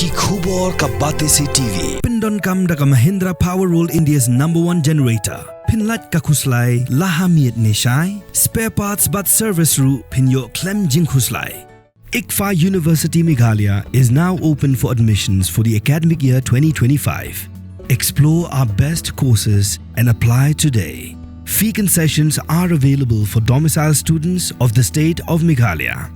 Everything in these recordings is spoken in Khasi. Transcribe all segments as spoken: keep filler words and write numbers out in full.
Ki khubor ka Batesi T V. Pyndonkam da ka Mahindra Power World, India's number one generator. Pynlait ka khuslai la ha miet ne shai. Spare parts bad service ruh phin ïoh khlem jingkhuslai. ICFAI University Meghalaya is now open for admissions for the academic year twenty twenty-five. Explore our best courses and apply today. Fee concessions are available for domicile students of the state of Meghalaya.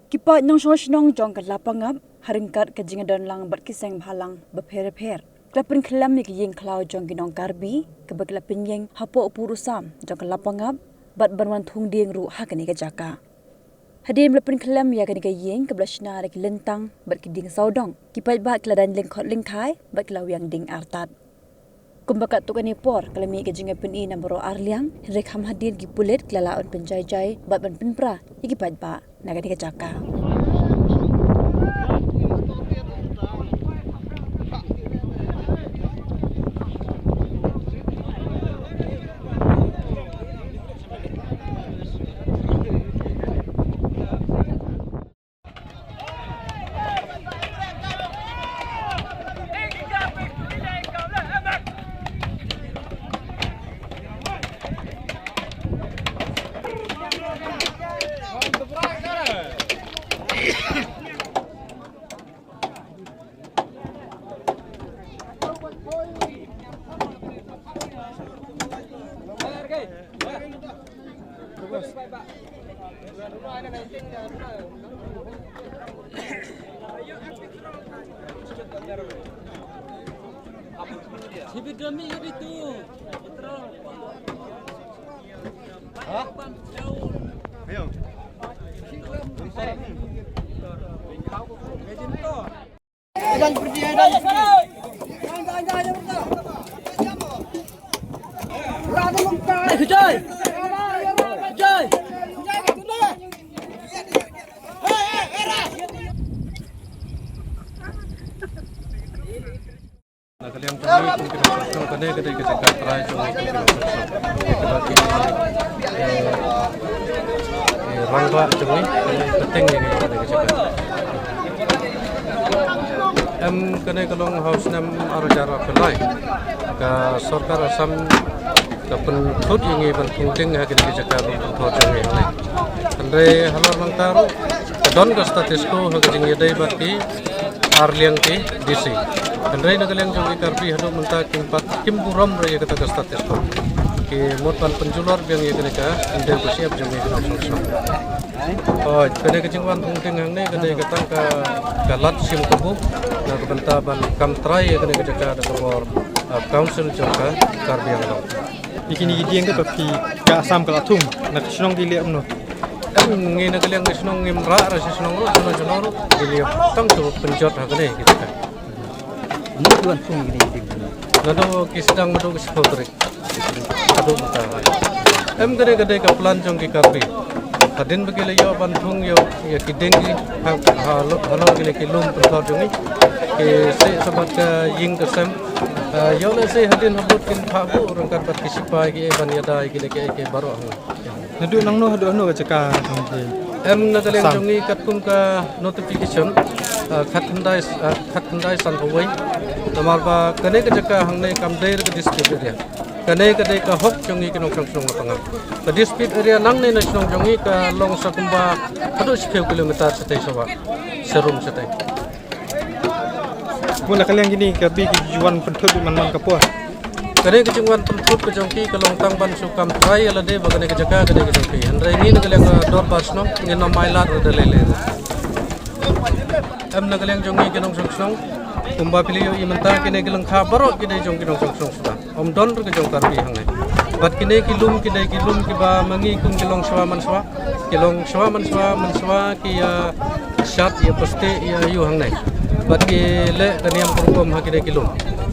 Ki paid nongshong shnong jong ka Lapangap ha ryngkat ka jingdonlang bad ki seng bhalang bapher bapher, ki la pynkhlem ïa ka ïing khlaw jong ki nong Karbi kaba ki la pynïeng hapoh pur u sam jong ka Lapangap bad ban wan thung dieng ruh ha kane ka jaka. Hadien ba la pynkhlem ïa kane ka ïing kaba la shna da ki lyntang bad ki dieng sawdong, ki paidbah ki la daiñ lyngkhot lyngkhai bad ki la wiang dieng artat. Kumba katto katne por ka la mih ka jingïapyni na baroh arliang, hynrei kham hadien ki pulit ki la lah ban pynjai jai bad ban pynpra ïa ki paidbah na kane ka jaka. Na ka liang jong ngi kum ki nongshong shnong, kane ka dei ka jaka trai jong ngi kum ki nongshong shnong. Kaba ki, eh, eh, rangbah jong ngi, kane ka teng jong ngi kane ka jaka. Em, kane ka long ha u snem ar hajar arphew lai. Ka sorkar Assam ka pynthut ïa ngi ban thung dieng ha kane ka jaka ban pynthut jong ngi hangne. Hynrei halor nangta ruh ka don ka status quo ha ka jingïadei bad ki arliang ki D C. Hynrei na ka liang jong ki Karbi haduh mynta kim pat kim burom re ïa kata ka status quo. Ki mut ban pynjulor biang ïa kane ka, ym dei ka shyiap jong ngi ka nongshong shnong. Hooid, kane ka jingwan thung dieng hangne ka dei ka tang ka, ka lad shim kabu na ka bynta ban kam trai ïa kane ka jaka da ka bor, ah, council jong ka Karbi Anglong. Ïa kine ki dieng ka ba phi ka Assam ka la thung na ka shnong ki leh kumno? Em, ngi na ka liang ka shnong ngim rah ra sha shnong ruh, sha shnong ruh ngi leh tang ka pynjot ha kane ka jaka. Naduh ki sdang naduh ka shiphew tarik haduh mynta. Em, kane ka dei ka plan jong ki Karbi. Hadien ba ki la ïoh ban thung ïa, ïa ki dieng ki ha, ha, halor kine ki lum pynthor jong ngi, ki seh shabar ka ïing ka sem. Ah, ïoh lehse hadien habud kin phah buh ryngkat bad ki sipai kiei ban ïada ïa kine kiei kiei baroh hangne. Naduh nangno haduh hano ka jaka jong ki? Em, na ka liang jong ngi katkum ka notification, ah, khatkhyndai, ah, khatkhyndai sanphew wei. Namar ba kane ka jaka hangne kam dei ka dispute area. Kane ka dei ka hok jong ngi ki nongshong shnong Lapangap. Ka dispute area nangne na shnong jong ngi ka long sa kumba haduh shiphew kilometer shatei sha wah, sha rum shatei. Kumno na ka liang kine ki Karbi ki ju wan pynthut man man ka por? Kane ka jingwan pynthut ka jong ki ka long tang ban shu kam trai ïa lade ba kane ka jaka ka dei ka jong ki. Hynrei ngi na ka liang ka dorbar shnong ngin ym ailad ruh da lei lei. Em, na ka liang jong ngi ki nongshong shnong, kumba phi la ïohi mynta kine ki lyngkha baroh ki dei jong ki nongshong shnong suda. Ym don ruh ka jong Karbi hangne. Bad kine ki lum ki dei ki lum kiba ma ngi kum ki long shuwa man shuwa. Ki long shuwa man shuwa, man shuwa ki ïa shad ïa paste ïa aïu hangne. Bad ki leh ka niam ka rukom ha kine ki lum.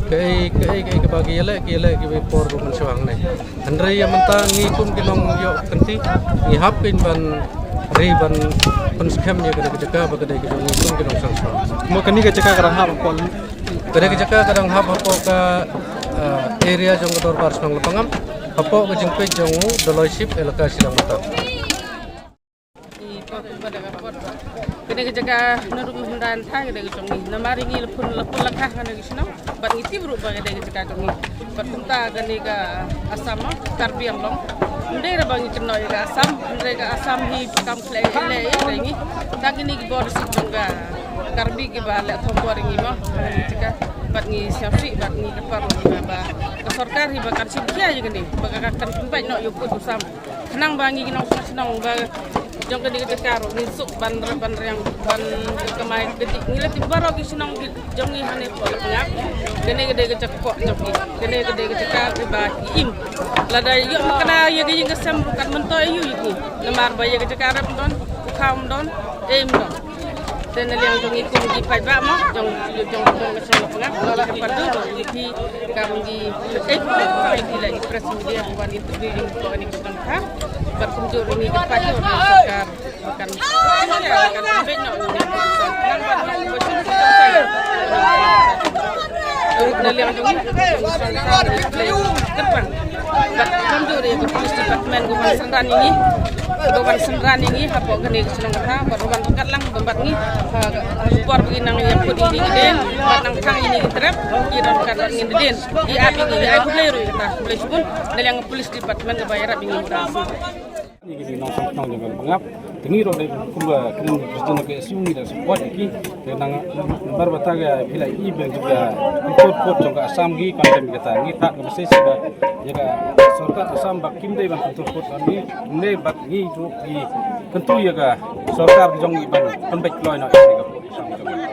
Kaei kaei kaei kaba ki ïa leh, ki ïa leh kiba por ruh man shuwa hangne. Hynrei ïa mynta ngi kum ki nongïoh kynti ngi hap kein ban ri ban pynskhem ïa kane ka jaka ba ka dei ka jong ngi kum ki nongshong shnong. Mo kane ka jaka ka dang hap hapoh Kane ka jaka ka dang hap hapoh ka Uh, area jong ka dorbar shnong Lapangap hapoh ka jingpeit jong u Doloi Chief Elaka Shillong Mata. Kane ka jaka na ruh mynta, kane ka jong ngi. Namar ngi la pun, la pun la kah kane ka shnong. Bad ngi tip ruh ba kane ka jaka jong ngi. Bad kumta kane ka Assam, Karbi Anglong. Ym dei re ba ngi kynnoh ïa ka Assam, hynrei ka Assam hi kam khleh ïa leh ïa ngi. Tang kine ki bor sik jong ka Karbi kiba leh thombor ïa ngi mo. Kane ka jaka. Bad ngi sngewsih, bad ngi kyrpad ba ka sorkar hi ba kan shim khia ïa kane. Ba ka kan pynbeit noh ïa u pud u sam. Khnang ba ngi ki nongshong shnong ba jong kane ka jaka ruh ngin suk ban rep ban riang ban kamai kajih. Ngi la tip baroh ki shnong ki jong ngi hangne hapoh Lapangap. Kane ka dei ka jaka jong ngi. Kane ka dei ka jaka kaba im. Lada ïoh makna ïa ka ïing ka sem ruh kan myntoi aïu ïa ngi. Namar ba ïa ka jaka rep ym don, u khaw ym don, ei ym don. Te na liang jong ngi kum ki paidbah mo, jong, jong, jong ka shnong Lapangap, ngi kyrpad ruh ïa phi kam ngi, eh, phi la i press media ban interview ïa ngi hapoh kane ka jaka. Bad kumjuh ruh ngi kyrpad ïa ka sorkar ba kan, ba kan pynbeit noh ïa ngi. Nang ban nang ba shim shim shim. Na liang jong ngi, kyrpad. Bad kumjuh ruh ïa ka police department ba wan synran ïa ngi. Ba wan synran ïa ngi hapoh kane ka shnong Kata, bad ruh wan ryngkat lang bad ngi. Ha, ha ka por ba ngi nang ïa put ïa kine ki dien, bad nang thang ïa kine ki trep, ki don kat bad ngi dien. Ki ap ïa ngi, ai khublei ruh ïa kata, khublei shibun. Na liang police department kaba ïarap ïa ngi mynta. Ïa ki nongshong shnong jong ka Lapangap. Te ngi ruh dei kumba kine ki president ka S U ngi da support ïa ki. Te nang bar bata ka phi la i ba jong ka pyntur pud jong ka Assam ngi condemn ïa kata. Ngi thad ka message ba ïa ka sorkar Assam ba kim dei ban pyntur pud ïa ngi. Ngi bad ngi ruh ngi kyntu ïa ka sorkar jong ngi ban pynbeit kloi noh ïa ka pud Assam jong ngi.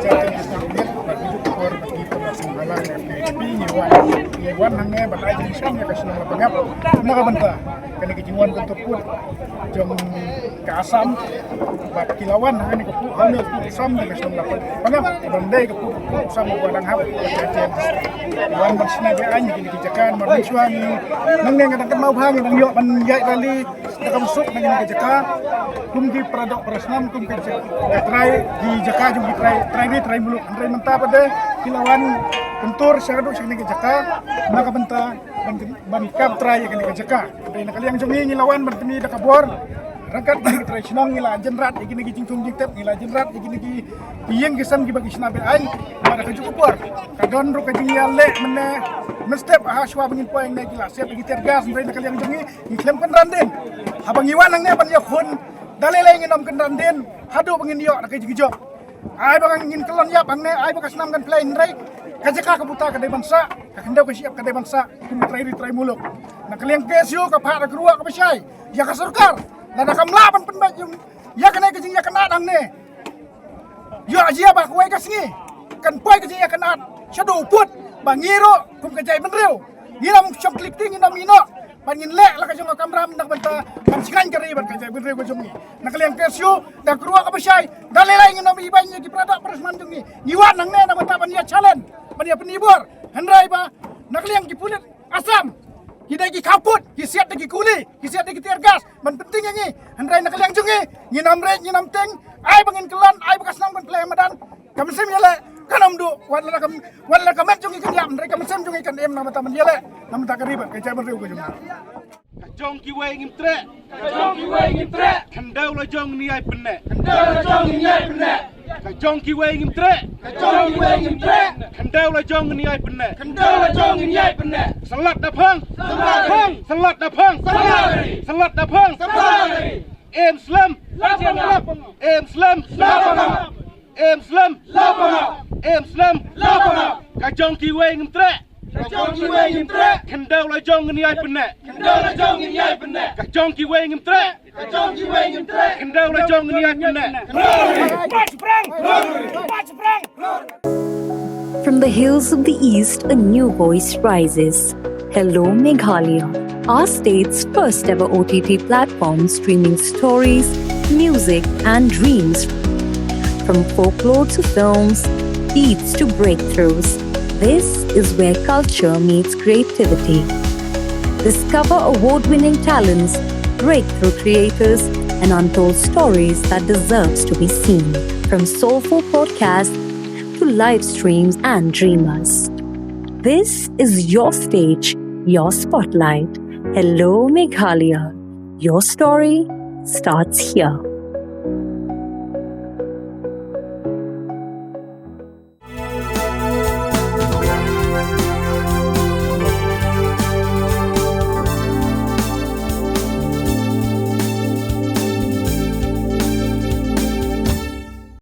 Jati Islamic bad ngi duk kor bad ngi pynlong sngewbha ïa ka P H P, ngi wan, ngi wan hangne ban ai jingshong ïa ka shnong Lapangap. Na ka bynta kane ka jingwan kyntur pud jong ka Assam bad ki la wan hangne ka pud, hangne ka pud Assam ïa ka shnong Lapangap. Ban dei ka pud, pud Assam ba dang hap. Ngi wan ban shna be aiñ ïa kine ki jaka, namar mynshuwa ngi nangne nga dang kynmaw bha ngi dang ïoh ban ïaid rally. Da ka mynsuk na kine ki jaka, kum ki para doh para snam, kum ki ja-, ka trai, ki jaka jong ki trai, trai ri, trai muluk. Hynrei mynta pat de ki la wan kyntur sha haduh sha kine ki jaka na ka bynta ban, ban kam trai ïa kine ki jaka. Hynrei na ka liang jong ngi ngi la wan ban pyni da ka bor ryngkat kine ki trai shnong, ngi la jynrat ïa kine ki jingthung jingtep, ngi la jynrat ïa kine ki ïing ki sem kiba ki shna be aiñ. Bad ha kajuh ka por ka don ruh ka jingïaleh mynne mynstep, ha shuwa ba ngin poi hangne ki la siat ïa ki tear gas. Hynrei na ka liang jong ngi ngi khlem kynran dien. Haba ngi wan hangne ban ïakhun, da lei lei ngin ym kynran dien haduh ba ngin ïoh da ka jingïoh. Ai ba ngin kyllon ïap hangne, ai ba ka snam kan plie, hynrei ka jaka ka buta ka dei ban sah, ka khyndew ka shyiap ka dei ban sah kum ka trai ri trai muluk. Na ka liang K S U ka phah da ka ruh kaba shai ïa ka sorkar, lada kam lah ban pynbeit ïa kane ka jingïakynad hangne. Ïoh jia ba kawei ka sngi kan poi ka jingïakynad shaduh u pud ba ngi ruh kum ka jaitbynriew ngin ym shong klik ti, ngin ym ïehnoh ban ngin leh la ka jong ka kamram na ka bynta ban shngaiñ ka ri bad ka jaitbynriew ka jong ngi. Na ka liang K S U da ka ruh kaba shai, da lei lei ngin ym ibeiñ ïa ki para doh para snam jong ngi. Ngi wan hangne na ka bynta ban ïa challenge, ban ïa pynibor. Hynrei ba na ka liang ki pulit Assam ki dei ki khaw pud, ki siat da ki kuli, ki siat da ki tear gas ban pynting ïa ngi. Hynrei na ka liang jong ngi ngin ym rit, ngin ym ting. Ai ba ngin kyllon, ai ba ka snam kan plie madan, ka mynsiem ïaleh kan ym duh. Wat la ka, wat la ka met jong ngi kan ïap, hynrei ka mynsiem jong ngi kan im na ka bynta ban ïaleh na ka bynta ka ri bad ka jaitbynriew ka jong ngi. Ka jong kiwei ngim treh. Ka jong kiwei ngim treh. Khyndew la jong ngin ïai pynneh. Khyndew la jong ngin ïai pynneh. Ka jong kiwei ngim treh. Ka jong kiwei ngim treh. Khyndew la jong ngin ïai pynneh. Khyndew la jong ngin ïai pynneh. Syllat da phang. Syllat da phang. Syllat da phang. Syllat da phang. Syllat da phang. Im slem. Lap pangap. Im slem. Lap pangap. Im slem. Lap pangap. Im slem. Lap pangap. Ka jong kiwei ngim treh. Ka jong kiwei ngim treh. Khyndew la jong ngin ïai pynneh. Khyndew la jong ngin ïai pynneh. Ka jong kiwei ngim treh. Ka jong kiwei ngim treh. Khyndew la jong ngin ïai pynneh. March brang! March brang! From the hills of the East, a new voice rises. Hello, Meghalaya, our state's first ever O T T platform streaming stories, music, and dreams. From folklore to films, beats to breakthroughs, this is where culture meets creativity. Discover award winning talents, breakthrough creators, and untold stories that deserves to be seen. From soulful podcasts to live streams and dreamers. This is your stage, your spotlight. Hello, Meghalaya. Your story starts here.